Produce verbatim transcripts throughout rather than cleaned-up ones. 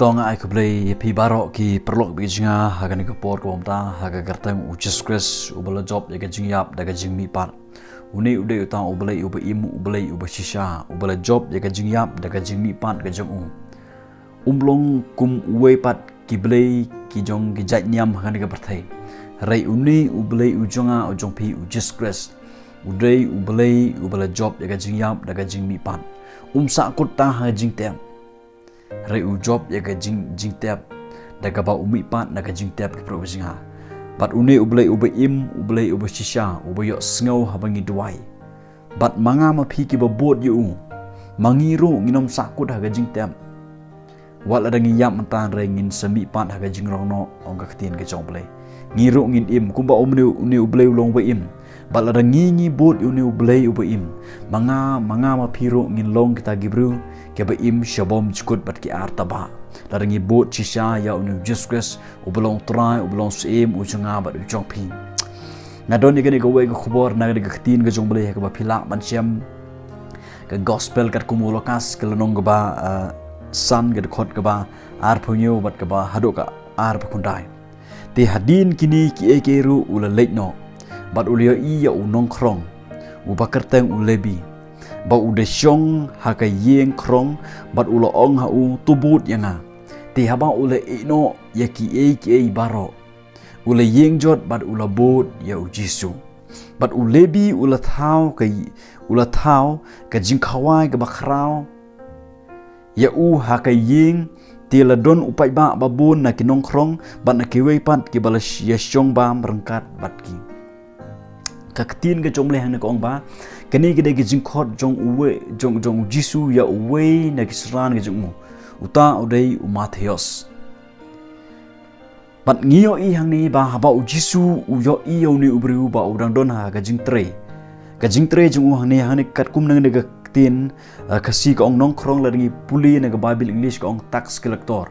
To nga ai khublei ïa phi baroh ki paralok bad ki jong nga ha kane ka por kaba mynta ha ka kyrteng u Jisu Khrist uba la jop ïa ka jingïap da ka jingmihpat. Une u dei uta u Blei uba im, u Blei uba shisha, uba la jop ïa ka jingïap da ka jingmihpat ka jong u. Um long kum uwei pat ki blei ki jong ki jait niam ha kane ka pyrthei. Hynrei une u Blei u jong nga u jong phi u Jisu Khrist u dei u Blei uba la jop ïa ka jingïap da ka jingmihpat. Um sahkut tang ha ka jingtep. Hynrei u jop ïa ka jing, jingtep da kaba u mihpat na ka jingtep ki paralok bad ki jong nga. Bad une u Blei uba im, u Blei uba shisha, uba ïohsngew haba ngi duwai. Bad ma nga ma phi kiba bud ïa u, ma ngi ruh ngin ym sahkut ha ka jingtep. Wat lada ngi ïap mynta hynrei ngin sa mihpat ha ka jingrong noh, ong ka ktien ka jong u Blei. Ngi ruh ngin im kumba une, une u Blei u long uba im. Bad lada ngi ngi bud ïa une u Blei uba im, ma nga, ma nga ma phi ruh ngin long kita ki briew kiba im sha bymjukut bad ki ar taba. Lada ngi bud shisha ïa une u Jisu Khrist uba long Trai, uba long Syiem u jong nga bad u jong phi. Nga don ïa kane kawei ka khubor na kane ka ktien ka jong u Blei ha kaba phi lah ban shem. Ka gospel katkum u Lukas ka lynnong kaba, ah, san, ka dkhot kaba arphew hynñiew bad kaba haduh ka arphew khyndai. Te hadien kine kiei kiei ruh u la leit noh, bad u la ïohi ïa u nongkhrong uba kyrteng u Lebi, ba u da shong ha ka ïing khrong, bad u la ong ha u, to bud ïa nga. Te haba u la ïeh noh ïa kiei kiei baroh, u la ïeng jot bad u la bud ïa u Jisu. Bad u Lebi u la thaw ka, u la thaw ka jingkhawai kaba khraw ïa u ha ka ïing. Te la don u paidbah babun na ki nongkhrong bad na kiwei pat kiba la sh-, ïa shong bam ryngkat bad ki. Ka ktien ka jong u Blei hangne ka ong ba kane ka dei ka jingkhot jong uwei, jong, jong u Jisu ïa uwei na ki synran ka jong u. Uta u dei u Mathaios. Bad ngi ïohi hangne ba haba u Jisu u ïohi ïa une u briew ba u dang don ha ka jingtrei. Ka jingtrei jong u hangne, hangne katkum nangne ka ktien, eh, Khasi ka ong nongkhrong, lada ngi pule na ka Baibl English ka ong tax collector.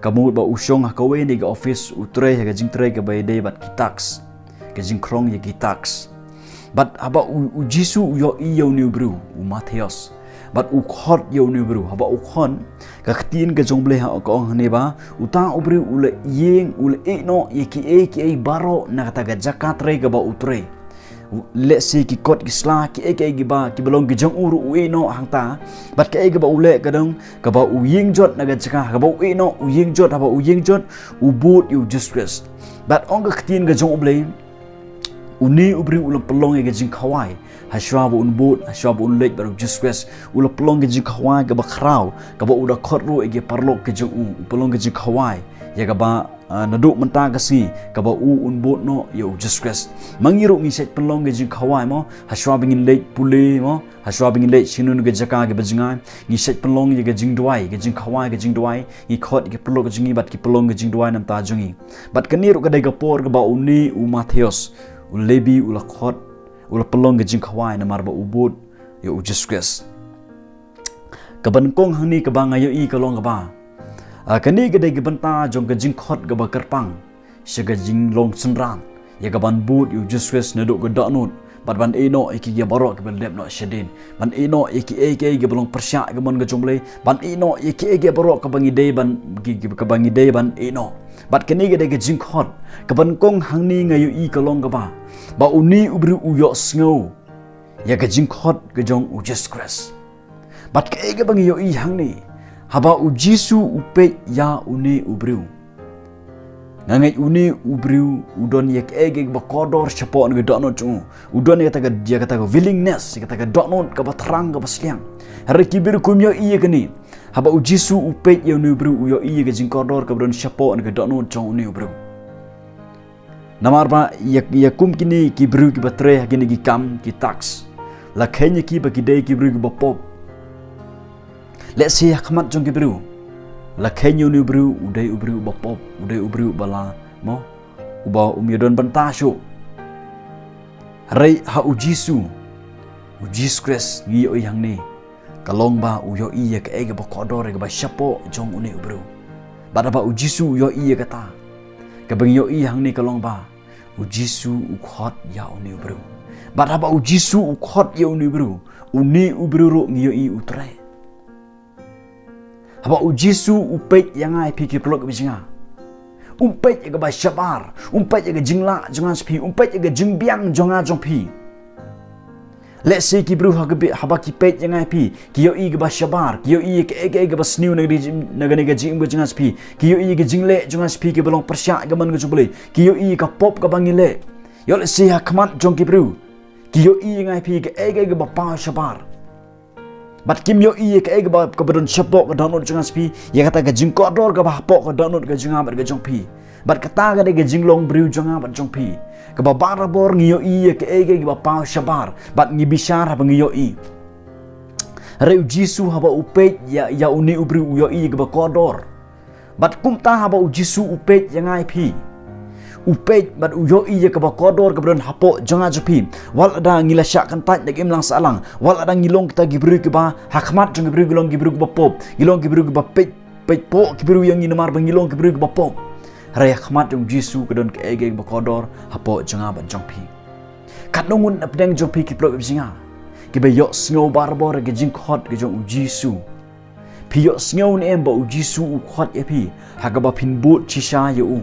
Ka mut ba u shong ha kawei na ka office u trei ha ka jingtrei kaba ïadei bad ki tax. Ka jingkhrong ïa ki tax. Bad haba u, u Jisu u ïohi ïa une u briew, u Mathaios. Bad u khot ïa une u briew, haba u khot, ka ktien ka jong u Blei ha ka ong hangne ba, uta u briew u la ïeng, u la ïeh noh ïa kiei kiei baroh na kata ka jaka trei kaba u trei. U, lehse ki kot ki sla, kiei kiei kiba, kiba long ki jong u ruh u ïeh noh hangta. Bad kaei kaba u leh ka dang, kaba u ïeng jot na ka jaka, kaba u ïeh noh, u ïeng jot, haba u ïeng jot, u bud ïa u Jisu Khrist. Bad ong ka ktien ka jong u Blei, une u briew u la pynlong ïa ka jingkhawai. Hashwa ba un bud, hashwa ba un leit bad u Jisu Khrist, u la pynlong ka jingkhawai kaba khraw, kaba u da khot ruh ïa ki paralok ki jong u, u pynlong ka jingkhawai ïa kaba, ah, naduh mynta ka sngi, kaba u un bud noh ïa u Jisu Khrist. Ma ngi ruh ngi shait pynlong ka jingkhawai mo, hashwa ba ngin leit pule mo, hashwa ba ngin leit sha kano kano ka jaka kaba jngai, ngi shait pynlong ïa ka jingduwai, ka jingkhawai, ka jingduwai, ngi khot ïa ki paralok ki jong ngi bad ki pynlong ka jingduwai na ka bynta jong ngi. Bad kane ruh ka dei ka por kaba une u Mathaios, u Lebi u la khot, u la pynlong ka jingkhawai namar ba u bud ïa u Jisu Khrist. Kaba nyngkong hangne kaba nga ïohi ka long kaba, ah, kane ka dei ka bynta jong ka jingkhot kaba kyrpang sha ka jinglong synran, ïa kaban bud ïa u Jisu Khrist naduh ka dohnud, bad ban ïeh noh ïa kiei kiei baroh kiba dep noh shadien, ban ïeh noh ïa kiei kiei kiba long pyrshah ïa ka mon ka jong u Blei, ban ïeh noh ïa kiei kiei baroh kaba ngi dei ban, ki, ki, kaba ngi dei ban ïeh noh. Bad kane ka dei ka jingkhot, kaba nyngkong hangne nga ïohi ka long kaba, ba une u briew u ïohsngew ïa ka jingkhot ka jong u Jisu Khrist. Bad kaei kaba ngi ïohi hangne, haba u Jisu u peit ïa une u briew, nga ngeit une u briew u don ïa kaei kaei kaba kordor shapoh na ka dohnud jong u. U don ïa kata ka, ïa kata ka willingness, ïa kata ka dohnud kaba thrang kaba sliang. Hynrei ki briew kim ïohi ïa kane. Haba u Jisu u peit ïa une u briew u ïohi ïa ka jingkordor kaba don shapoh na ka dohnud jong une u briew. Namar ba ïa, ïa kum kine ki briew kiba trei ha kine ki kam ki tax, la kheiñ ïa ki ba ki dei ki briew kiba pop. Lehse ha khmat jong ki briew, la kheiñ ïa une u briew u dei u briew uba pop, u dei u briew uba la, mo, uba um ïadon bynta shuh. Hynrei ha u Jisu, u Jisu Khrist ngi ïohi hangne, ka long ba u ïohi ïa kaei kaba kordor, ïa kaba shapoh jong une u briew. Bad haba u Jisu u ïohi ïa kata, kaba ngi ïohi hangne ka long ba u Jisu u khot ïa une u briew. Bad haba u Jisu u khot ïa une u briew, une u briew ruh ngi ïohi u trei. Haba u Jisu u peit ïa nga ïa phi ki paralok bishna, um peit ïa kaba shabar, um peit ïa ka jinglah jong nga sha phi, um peit ïa ka jingbiang jong nga jong phi. Lehse ki briew ha ka bi-, haba ki peit ïa nga ïa phi, ki ïohi kaba shabar, ki ïohi ïa kaei kaei kaba sniew na ka jing-, na kane ka jingim ka jong nga sha phi, ki ïohi ïa ka jingleh jong nga sha phi kaba long pyrshah ïa ka mon ka jong U Blei, ki ïohi ïa ka pop kaba ngi leh. Ïoh lehse ha khmat jong ki briew ki ïohi ïa nga ïa phi kaei kaei kaba paw shabar. Bad kim ïohi ïa kaei kaba, kaba don shapoh ka dohnud jong nga sha phi, ïa kata ka jingkordor kaba hapoh ka dohnud ka jong nga bad ka jong phi. Bad kata ka dei ka jinglong briew jong nga bad jong phi, kaba barabor ngi ïohi ïa kaei kaei kaba paw shabar bad ngi bishar haba ngi ïohi. Hynrei u Jisu haba u peit ïa, ïa une u briew u ïohi ïa kaba kordor. Bad kumta haba u Jisu u peit ïa nga ïa phi, u peit bad u ïohi ïa kaba kordor kaba don hapoh jong nga jong phi. Wat lada ngi la shah kyntait da ka imlang sahlang, wat lada ngi long kita ki briew kiba ha khmat jong ki briew ngi long ki briew kiba pop, ngi long ki briew kiba peit, peit pop ki briew ïa ngi namar ba ngi long ki briew kiba pop, hynrei ha khmat jong u Jisu ka don kaei kaei kaba kordor hapoh jong nga bad jong phi. Katno ngut na pdeng jong phi ki paralok bishna, kiba ïohsngew barabor ïa ka jingkhot ka jong u Jisu. Phi ïohsngew ne em ba u Jisu u khot ïa phi ha kaba phin bud shisha ïa u?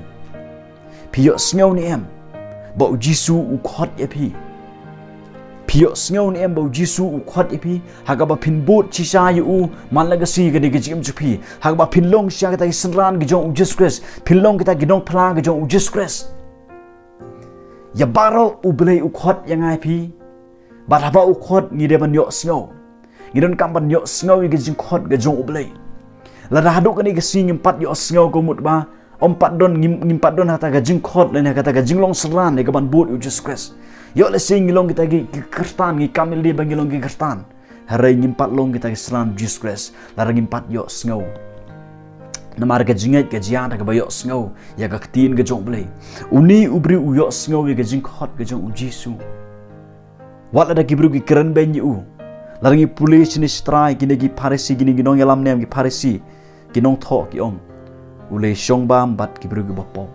Phi ïohsngew ne em ba u Jisu u khot ïa phi? Phi ïohsngew ne em ba u Jisu u khot ïa phi ha kaba phin bud shisha ïa u man la ka sngi kane ka jingim jong phi, ha kaba phin long shisha kita ki synran ka jong u Jisu Khrist, phin long kita ki nongphla ka jong u Jisu Khrist? Ïa baroh U Blei u khot ïa nga ïa phi. Bad haba u khot ngi dei ban ïohsngew. Ngi donkam ban ïohsngew ïa ka jingkhot ka jong U Blei. Lada haduh kane ka sngi ngim pat ïohsngew, ka mut ba ym pat don, ngim, ngim pat don ha kata ka jingkhot lane ha kata ka jinglong synran ïa kaban bud ïa u Jisu Khrist. Ïoh lehse ngi long kita ki, ki Khristan, ngi kam ïalade ba ngi long ki Khristan, hynrei ngim pat long kita ki synran u Jisu Khrist lada ngim pat ïohsngew. Namar ka jingngeit ka jia da kaba ïohsngew ïa ka ktien ka jong U Blei. Une u briew u ïohsngew ïa ka jingkhot ka jong u Jisu. Wat lada ki briew ki kren beiñ ïa u, lada ngi pule shane shatrai, kine ki Pharisi, kine ki nongïalam niam ki Pharisi, ki nongthoh ki ong, u leit shong bam bad ki briew kiba pop.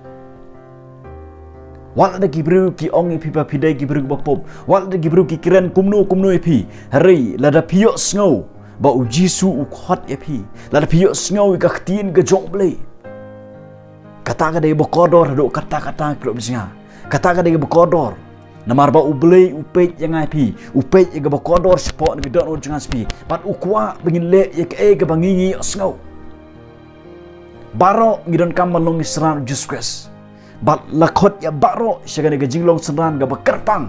Wat lada ki briew ki ong ïa phi ba phi dei ki briew kiba pop, wat lada ki briew ki kren kumno kumno ïa phi, hynrei lada phi ïohsngew ba u Jisu u khot ïa phi, lada phi ïohsngew ïa ka ktien ka jong U Blei, kata ka dei kaba kordor haduh katta katta, ki paralok bishna. Kata ka dei kaba kordor. Namar ba U Blei u peit ïa nga ïa phi, u peit ïa kaba kordor shapoh na ka dohnud jong nga sha phi. Bad u kwah ba ngin leh ïa kaei kaba ngi, ngi ïohsngew. Baroh ngi donkam ban long ki synran u Jisu Khrist. Bad la khot ïa baroh sha kane ka jinglong synran kaba kyrpang,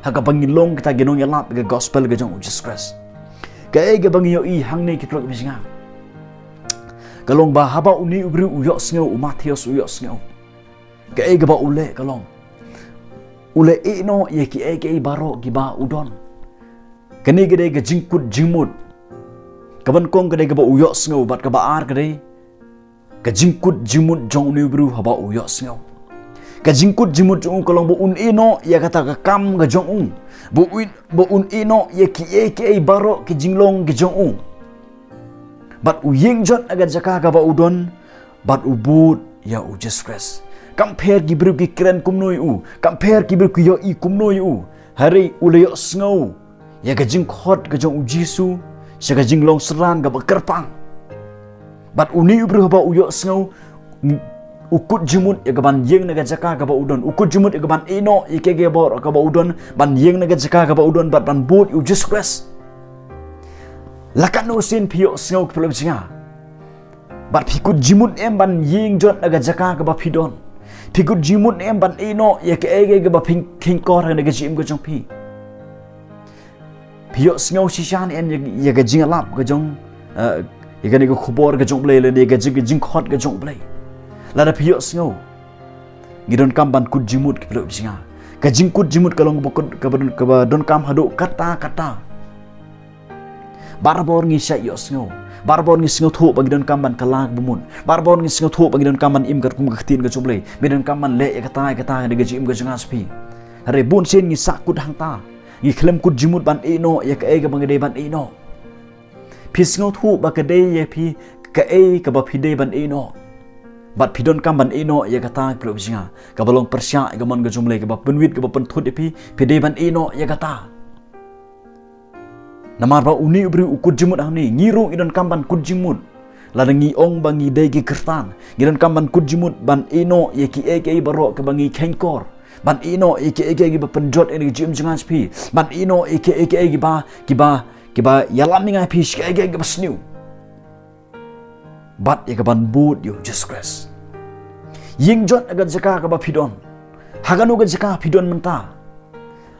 ha kaba ngin long kita ki nongïalap ïa ka gospel ka jong u Jisu Khrist. Kaei kaba ngi ïohi hangne, ki paralok bishna, ka long ba haba une u briew u ïohsngew, u Mathaios u ïohsngew, kaei kaba u leh ka long, u leit ïehnoh ïa kiei kiei baroh kiba u don. Kane ka dei ka jingkut jingmut. Kaba nyngkong ka dei kaba u ïohsngew, bad kaba ar ka dei ka jingkut jingmut jong une u briew haba u ïohsngew. Ka jingkut jingmut jong u ka long ba un ïehnoh ïa kata ka kam ka jong u, ba un, ba un ïehnoh ïa kiei kiei baroh ki jinglong ki jong u. Bad u ïeng jot na ka jaka kaba u don, bad u bud ïa u Jisu Khrist. Kam pher ki briew ki kren kumno ïa u, kam pher ki briew ki ïohi kumno ïa u, hynrei u la ïohsngew ïa ka jingkhot ka jong u Jisu sha ka jinglong synran kaba kyrpang. Bad une u briew haba u ïohsngew, u kut jingmut ïa kaban ïeng na ka jaka kaba u don, u kut jingmut ïa kaban ïehnoh ïa kiei kiei baroh kaba u don, ban ïeng na ka jaka kaba u don bad ban bud ïa u Jisu Khrist. La katno sien phi ïohsngew, ki paralok bishna? Bad phi kut jingmut em ban ïeng jot na ka jaka kaba phi don? Phi kut jingmut em ban ïehnoh ïa kaei kaei kaba phi kheiñkor ha kane ka jingim ka jong phi? Phi ïohsngew shisha ne em ïa, ïa ka jingïalap ka jong, eh, ïa kane ka khubor ka jong U Blei, lane ïa ka jing, ka jingkhot ka jong U Blei? Lada phi ïohsngew, ngi donkam ban kut jingmut, ki paralok bishna. Ka jingkut jingmut ka long kaba kut, kaba don, kaba donkam haduh katta katta. Barabor ngi shait ïohsngew, barabor ngi sngewthuh ba ngi donkam ban kylla kaba mut, barabor ngi sngewthuh ba ngi donkam ban im katkum ka ktien ka jong U Blei, ngi donkam ban leh ïa kata ïa kata ha ka jingim ka jong nga sha phi. Hynrei bun sien ngi sah kut hangta, ngi khlem kut jingmut ban ïehnoh ïa kaei kaba ngi dei ban ïehnoh. Phi sngewthuh ba ka dei ïa phi kaei kaba phi dei ban ïehnoh, bad phi donkam ban ïehnoh ïa kata, ki paralok bishna, kaba long pyrshah ïa ka mon ka jong U Blei, kaba pynwit, kaba pynthut ïa phi, phi dei ban ïehnoh ïa kata. Namar ba une u briew u kut jingmut hangne, ngi ruh ngi donkam ban kut jingmut. Lada ngi ong ba ngi dei ki Khristan, ngi donkam ban kut jingmut ban ïehnoh ïa kiei kiei baroh kiba ngi khein kor, ban ïehnoh ïa kiei kiei kiba pynjot ïa ka jingim jong nga sha phi, ban ïehnoh ïa kiei kiei kiba, kiba, kiba ïalam ïa nga phi sha kiei kiei kiba sniew. Bad ïa ka ban bud ïa u Jisu Khrist. Ïeng jot ha ka jaka kaba phi don. Ha kano ka jaka phi don mynta.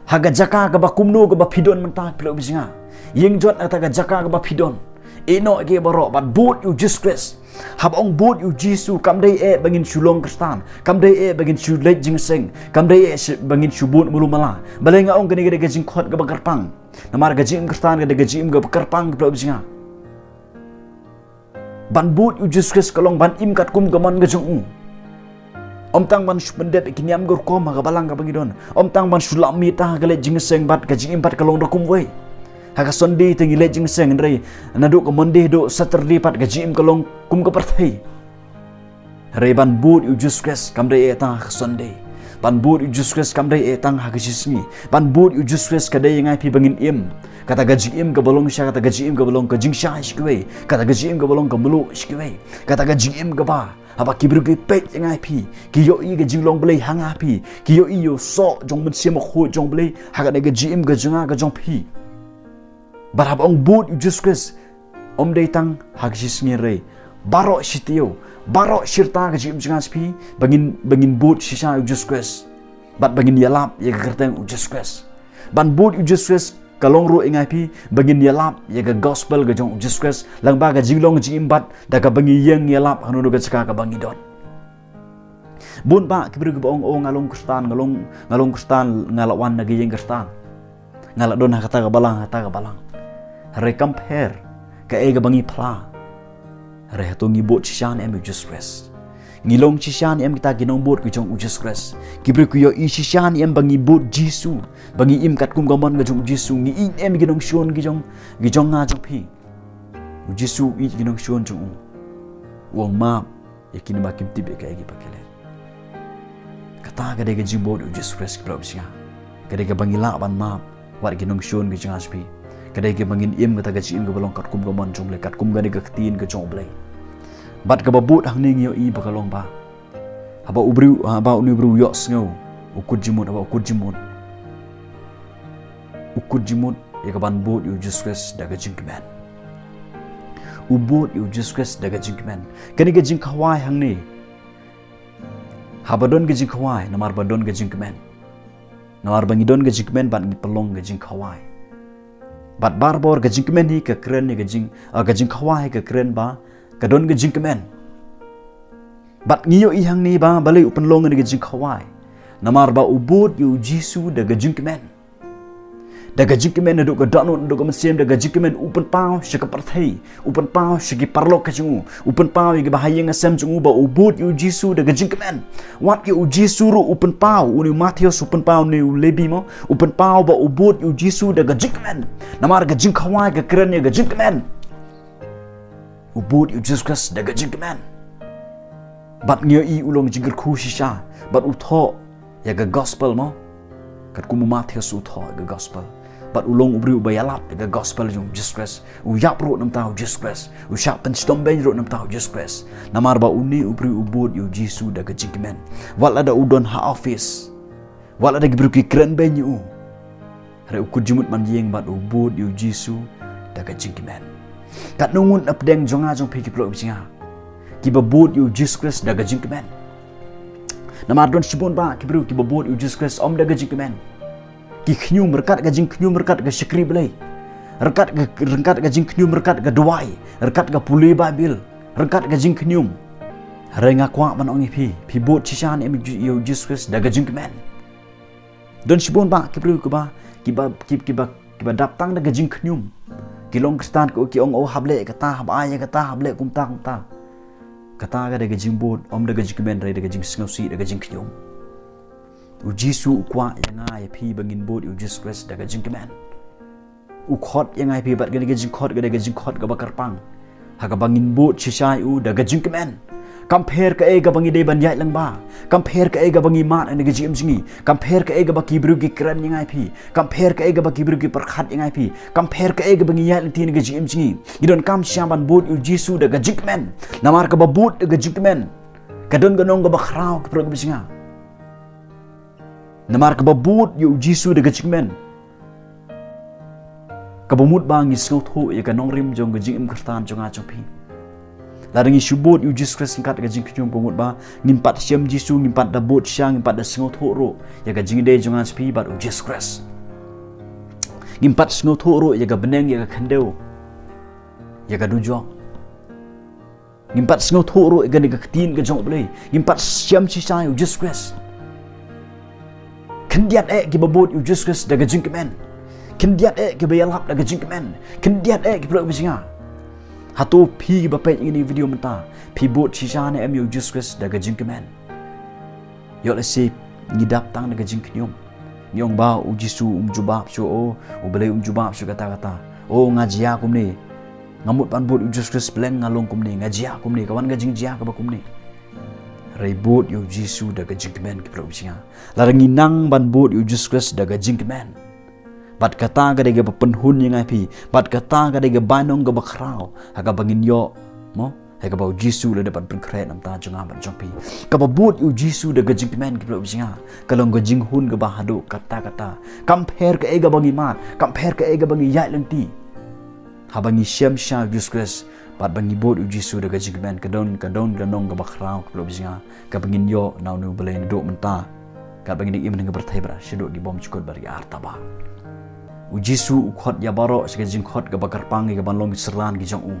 Ha ka jaka kaba kumno kaba phi don mynta, phi la u bishna. Ïeng jot ha ka jaka kaba phi don. Ïehnoh ïa ki baroh bad bud ïa u Jisu Khrist. Haba ong bud ïa u Jisu kam dei eh ba ngin shu long Khristan. Kam dei eh ba ngin shu leit jingïaseng. Kam dei eh shi-, ba ngin shu bud malu mala. Balei nga ong kane ka dei ka jingkhot kaba kyrpang. Namar ka jingim Khristan ka dei ka jingim kaba kyrpang, phi la u bishna. Ban bud ïa u Jisu Khrist ka long ban im katkum ka mon ka jong u. Ym tang ban shu pyndep ïa ki niam ka rukom ha ka balang kaba ngi don. Ym tang ban shu lap mih tang ha ka leit jingïaseng bad ka jingim pat ka long rukom wei. Ha ka Sunday te ngi leit jingïaseng, hynrei naduh ka Monday haduh Saturday pat ka jingim ka long kum ka pyrthei. Hynrei ban bud ïa u Jisu Khrist kam dei eh tang ha ka Sunday. Ban bud ïa u Jisu Khrist kam dei eh tang ha ka shisngi. Ban bud ïa u Jisu Khrist ka dei ïa nga ïa phi ba ngin im. Kata ka jingim kaba long shisha, kata ka jingim kaba long ka jingshai sha kiwei. Kata ka jingim kaba long ka mluh sha kiwei. Kata ka jingim kaba, haba ki briew ki peit ïa nga ïa phi, ki ïohi ka jinglong Blei ha nga ïa phi. Ki ïohi ïa u soh jong u Mynsiem Bakhuid jong u Blei ha kane ka jingim ka jong nga ka jong phi. Bad haba ong bud ïa u Jisu Khrist, ym dei tang ha ka shisngi, hynrei baroh shi taïew, baroh shi rta ka jingim jong nga sha phi, ba ngin, ba ngin bud shisha ïa u Jisu Khrist. Bad ba ngin ïalap ïa ka kyrteng u Jisu Khrist. Ban bud ïa u Jisu Khrist ka long ruh ïa nga ïa phi ba ngin ïalap ïa ka gospel ka jong u Jisu Khrist lyngba ka jinglong jingim bad da kaba ngi ïeng ïalap ha kano kano ka jaka kaba ngi don. Bun bah ki briew kiba ong, "Oh, nga long Khristan, nga long, nga long Khristan, nga la wan na ka ïing Khristan. Nga la don ha kata ka balang, ha kata ka balang." Hynrei kam pher kaei kaba ngi phla. Hynrei hato ngi bud shisha ne em ïa u Jisu Khrist? Ngi long shisha ne em kita ki nongbud ki jong u Jisu Khrist? Ki briew ki ïohi shisha ne em ba ngi bud Jisu, ba ngi im katkum ka mon ka jong u Jisu? Ngi ïeit ne em ïa ki nongshun ki jong, ki jong nga jong phi? U Jisu u ïeit ïa ki nongshun jong u. U ong map ïa kine ba kim tip ïa kaei kaba ki leh. Kata ka dei ka jingbud ïa u Jisu Khrist, ki briew bishna. Ka dei kaba ngi lah ban map wat ki nongshun ki jong nga jong phi. Ka dei kaba ngin im kata ka jingim kaba long katkum ka mon jong u Blei, katkum ka dei ka ktien ka jong u Blei. Bad kaba bud hangne ngi ïohi ba ka long ba, haba u briew, haba une u briew u ïohsngew, u kut jingmut, haba u kut jingmut, u kut jingmut ïa ka ban bud ïa u Jisu Khrist da ka jingkmen. U bud ïa u Jisu Khrist da ka jingkmen. Kane ka jingkhawai hangne, haba don ka jingkhawai, namar ba don ka jingkmen. Namar ba ngi don ka jingkmen bad ngi pynlong ka jingkhawai. Bad barabor ka jingkmen hi ka kren ïa ka jing, ah, ka jingkhawai hi ka kren ba ka don ka jingkmen. Bad ngi ïohi hangne ba balei u pynlong ïa ka jingkhawai. Namar ba u bud ïa u Jisu da ka jingkmen. Da ka jingkmen naduh ka dohnud, naduh ka mynsiem, da ka jingkmen u pynpaw sha ka pyrthei, u pynpaw sha ki paralok ka jong u, u pynpaw ïa kiba ha ïing ha sem jong u ba u bud ïa u Jisu da ka jingkmen. Wat ïa u Jisu ruh u pynpaw, une u Mathaios u pynpaw, une u Lebi mo, u pynpaw ba u bud ïa u Jisu da ka jingkmen. Namar ka jingkhawai ka kren ïa ka jingkmen. U bud ïa u Jisu Khrist da ka jingkmen. Bad ngi ïohi u long jingkyrkhu shisha bad u thoh ïa ka gospel mo. Katkum u Mathaios u thoh ïa ka gospel. Bad u long u briew uba ïalap ïa ka gospel jong u Jisu Khrist. U ïap ruh namar u Jisu Khrist. U shah pynshitom beiñ ruh namar u Jisu Khrist. Namar ba une u briew u bud ïa u Jisu da ka jingkmen. Wat lada u don ha office. Wat lada ki briew ki kren beiñ ïa u. Hynrei u kut jingmut ban ïeng bad u bud ïa u Jisu da ka jingkmen. Katno ngut na pdeng jong nga jong phi ki paralok bishna, kiba bud ïa u Jisu Khrist da ka jingkmen. Namar don shibun bah ki briew kiba bud ïa u Jisu Khrist ym da ka jingkmen. Ki khñium, ryngkat ka jingkhñium, ryngkat ka shakri Blei. Ryngkat ka, ryngkat ka jingkhñium, ryngkat ka duwai, ryngkat ka pule Baibl, ryngkat ka jingkhñium. Hynrei nga kwah ban ong ïa phi, phi bud shisha ne em ïa u Jisu Khrist da ka jingkmen. Don shibun bah ki briew kiba, kiba, ki-, kiba, kiba dap tang da ka jingkhñium. Ki long Khristan ki, ki ong, oh, hap leh kata, hap ai kata, hap leh kumta kumta. Kata ka dei ka jingbud ym da ka jingkmen, hynrei da ka jingsngewsih, da ka jingkhñium. U Jisu u kwah ïa nga ïa phi ba ngin bud ïa u Jisu Khrist da ka jingkmen. U khot ïa nga ïa phi bad kane ka jingkhot ka dei ka jingkhot kaba kyrpang. Ha kaba ngin bud shisha ïa u da ka jingkmen. Kam pher kaei kaba ngi dei ban ïaid lyngba. Kam pher kaei kaba ngi mad ha kane ka jingim jong ngi. Kam pher kaei kaba ki briew ki kren ïa ngi phi. Kam pher kaei kaba ki briew ki pyrkhat ïa ngi phi. Kam pher kaei kaba ngi ïaid lynti ha kane ka jingim jong ngi. Ngi donkam shisha ban bud ïa u Jisu da ka jingkmen. Namar kaba bud da ka jingkmen ka don ka nong kaba khraw, ki paralok ba jong nga. Namar kaba bud ïa u Jisu da ka jingkmen, kaba mut ba ngi sngewthuh ïa ka nongrim jong ka jingim Khristan jong nga jong phi. Lada ngi shu bud ïa u Jisu Khrist ryngkat ka jingkhñium, ka mut ba ngim pat shem Jisu, ngim pat da bud shisha, ngim pat da sngewthuh ruh ïa ka jingïadei jong nga jong phi bad u Jisu Khrist. Ngim pat sngewthuh ruh ïa ka bneng, ïa ka khyndew, ïa ka dujok. Ngim pat sngewthuh ruh ïa kane ka ktien ka jong U Blei. Ngim pat shem shisha ïa u Jisu Khrist. Khyndiat eh kiba bud ïa u Jisu Khrist da ka jingkmen. Khyndiat eh kiba ïalap da ka jingkmen. Khyndiat eh, ki paralok ba jong nga. Hato phi kiba peit ïa kane ka video mynta, phi bud shisha ne em ïa u Jisu Khrist da ka jingkmen? Ïoh lehse ngi dap tang da ka jingkhñium. Ngi ong ba u Jisu um jubab shuh, o U Blei um jubab shuh kata kata. O nga jia kumne. Nga mut ban bud ïa u Jisu Khrist, pleng nga long kumne, nga jia kumne, ka wan ka jingjia kaba kumne. Hynrei bud ïa u Jisu da ka jingkmen, ki paralok ba jong nga. Lada ngi nang ban bud ïa u Jisu Khrist da ka jingkmen, bad kata ka dei kaba pynhun ïa nga ïa phi. Bad kata ka dei ka bainong kaba khraw ha kaba ngin ïoh, mo, ha kaba u Jisu u la dep ban pynkhreh na ka bynta jong nga bad jong phi. Kaba bud ïa u Jisu da ka jingkmen, ki paralok ba jong nga, ka long ka jinghun kaba haduh katta katta. Kam pher kaei kaba ngi mad, kam pher kaei kaba ngi ïaid lynti, haba ngi shem shisha ïa u Jisu Khrist bad ba ngi bud ïa u Jisu da ka jingkmen, ka don, ka don ka nong kaba khraw, ki paralok ba jong nga, kaba ngin ïoh na une U Blei naduh mynta, katba ngin im ha kane ka pyrthei bad shaduh ki bymjukut bad ki artaba. U Jisu u khot ïa baroh sha ka jingkhot kaba kyrpang, ïa kaban long ki syrlak ki jong u.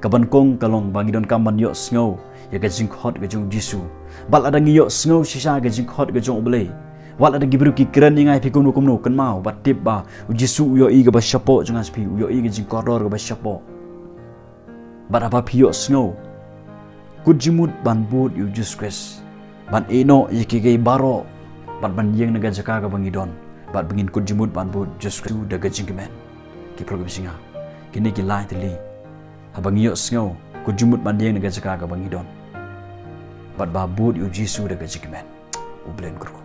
Kaba nyngkong ka long ba ngi donkam ban ïohsngew ïa ka jingkhot ka jong u Jisu. Bad lada ngi ïohsngew shisha ïa ka jingkhot ka jong U Blei, wat lada ki briew ki kren ïa nga ïa phi kumno kumno, kynmaw bad tip ba u Jisu u ïohi kaba shapoh jong nga jong phi, u ïohi ka jingkordor kaba shapoh. Bad haba phi ïohsngew, kut jingmut ban bud ïa u Jisu Khrist, ban ïehnoh ïa kiei kiei baroh, bad ban ïeng na ka jaka kaba ngi don, bad ba ngin kut jingmut ban bud ïa u Jisu Khrist da ka jingkmen. Ki paralok ba jong nga, kine ki lai tylli, haba ngi ïohsngew, kut jingmut ban ïeng na ka jaka kaba ngi don, bad ba bud ïa u Jisu da ka jingkmen. U Blei un kyrkhu.